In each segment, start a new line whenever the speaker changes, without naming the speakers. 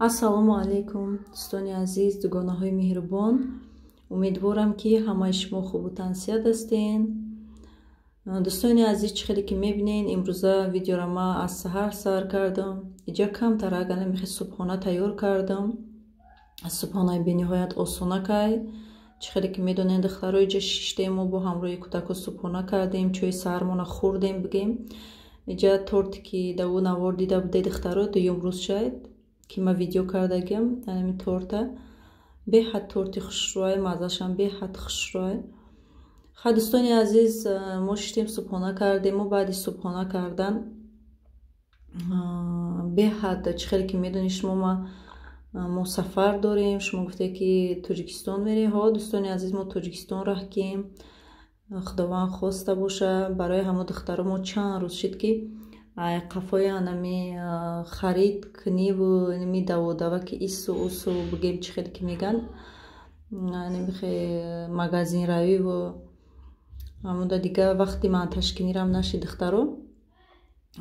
Ассалому алайкум, дӯстони азиз, дугонаҳои меҳрубон. Умедворам, ки ҳамаи шумо хубу тансиҳат ҳастен. Дӯстони азиз, чӣ хеле ки мебинен, имрӯза видеоро ман аз саҳар сар кардам. Иҷа камтар агар мехе субҳона тайёр кардам. Субҳонаи бениҳоят осонакай. Чӣ хеле ки медонен, духтаро, иҷа шиштем, мо бо ҳамроҳи кӯдако субҳона кардем, чои саҳармона хӯрдем, бигем. Иҷа торте ки даву навор дида будед, духтаро, дуюм рӯз шаид ки ман видео кардагиам, ҳамин торта. Беҳад торти хушрӯй, маззашам беҳад хушрӯй. Ха, дӯстони азиз, мо шиштем, субҳона кардем. Мо баъди субҳона кардан беҳад, чӣ хеле ки медонед шумо, мо сафар дорем. Шумо гуфте ки Тоҷикистон мерем. Ҳо, дӯстони азиз, мо Тоҷикистон раҳкем, Худованд хоста боша. Барои ҳамо, духтаро, мо чанд рӯз шид ки қафои анами харид куниву ними даводава ки ису усу, бигем, чӣ хеле ки меган, немихе магазин равиву ҳамуда дига вақти монтажкунирам нашид, духтаро.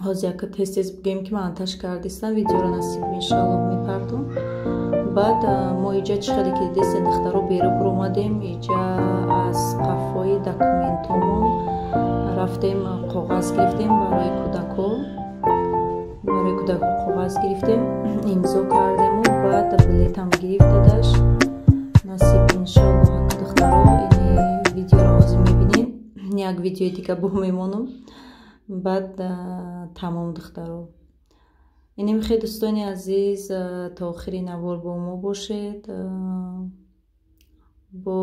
Ҳозир яка тез тез бигем ки монтаж кардистам, видеоро насиб иншаллоҳ мепартом. Баъд мо иҷа, чӣ хеле ки дидестен, духтаро, берун буромадем. Иҷа аз қафои документомон рафтем, коғаз гирифтем барои кӯдако, барои кӯдако коғаз гирифтем, имзо кардему баъд билетам гирифт дадаш. Насиб иншаллоҳ, духтаро, ини видеоро ҳозир мебинем, як видеои дига бо мемонам, баъд тамом, духтаро. Инем хе, дӯстони азиз, то охири навор бо мо бошед, бо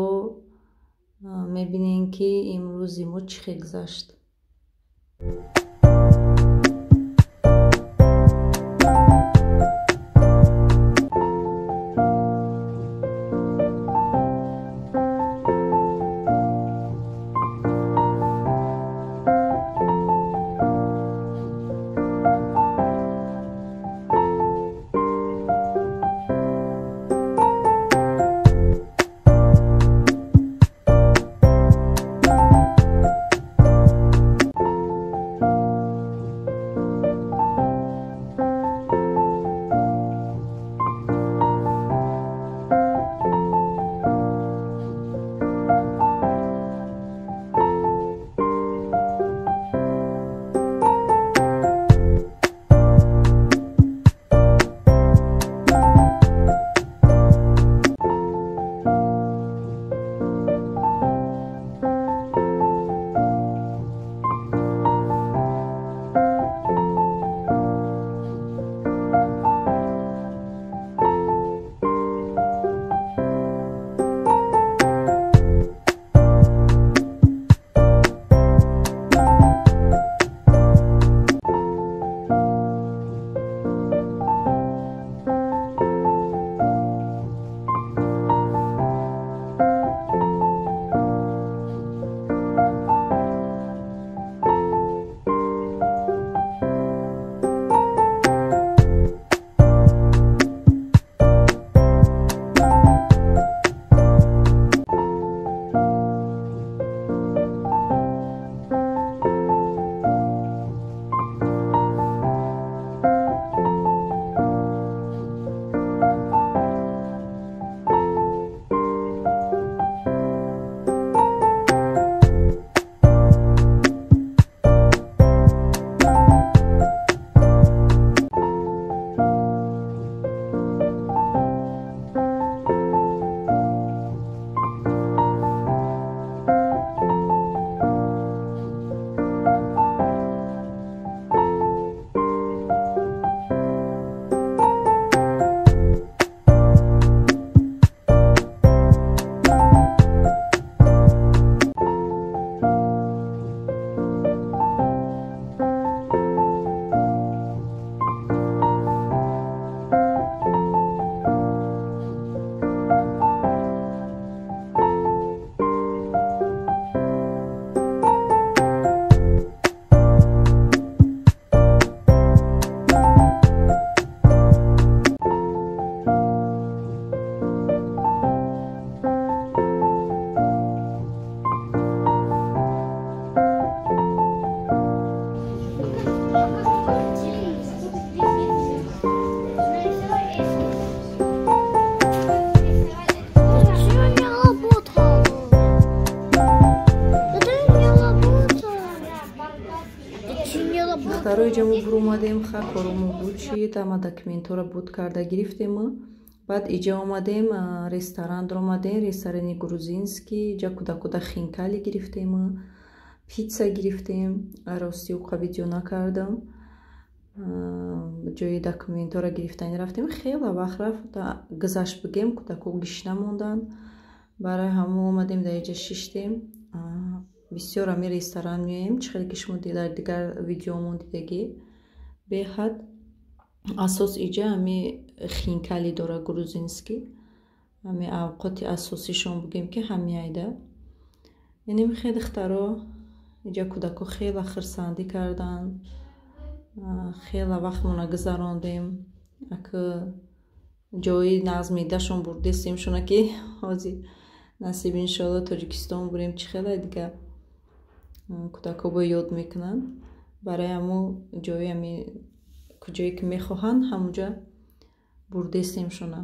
мебинем ки имрӯзи мо чӣ хел гузашт. Иҷа мо буромадем, ха, коромо буд шид, ама документҳоро буд карда гирифтему баъд иҷа омадем, ресторан омадем, ресторани грузинский. Иҷа кӯдакода хинкали гирифтему питса гирифтем. Рости, уқа видео накардам. Ҷои документҳоро гирифтани рафтем, хеле вақт рафт, гузашт бигем, кӯдако гишна монданд. Барои ҳамон омадем, дар иҷа шиштем. Бисёр ами ресторан меоем, чӣ хеле ки шумо дар дигар видеомон дидагӣ. Беҳад асос иҷа ами хинкали дора, грузинский, ами авқоти асосишон бугем, ки ҳамиайда. Яъне мехе, духтаро, иҷа кӯдако хеле хирсандӣ карданд, хеле вақтмона гузарондем. Ака ҷои нағзмедашон бурдестем шуна, ки ҳозир насиб, иншоалло, Тоҷикистон бурем, чӣ хеле дига кӯдако бо ёд мекунанд. Барои ҳамо ҷои ами куҷое ки мехоҳанд, ҳамонҷа бурдестем шуна.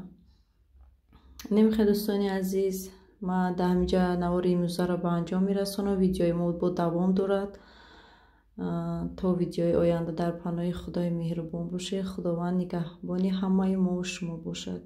Немихе, дӯстони азиз, ман дар ҳаминҷа навори имрӯзаро ба анҷом мерасонам. Видеои мо бо давом дорад. То видеои оянда дар паноҳи Худои меҳрубон бошед. Худованд нигаҳбони ҳамаи мову шумо бошад.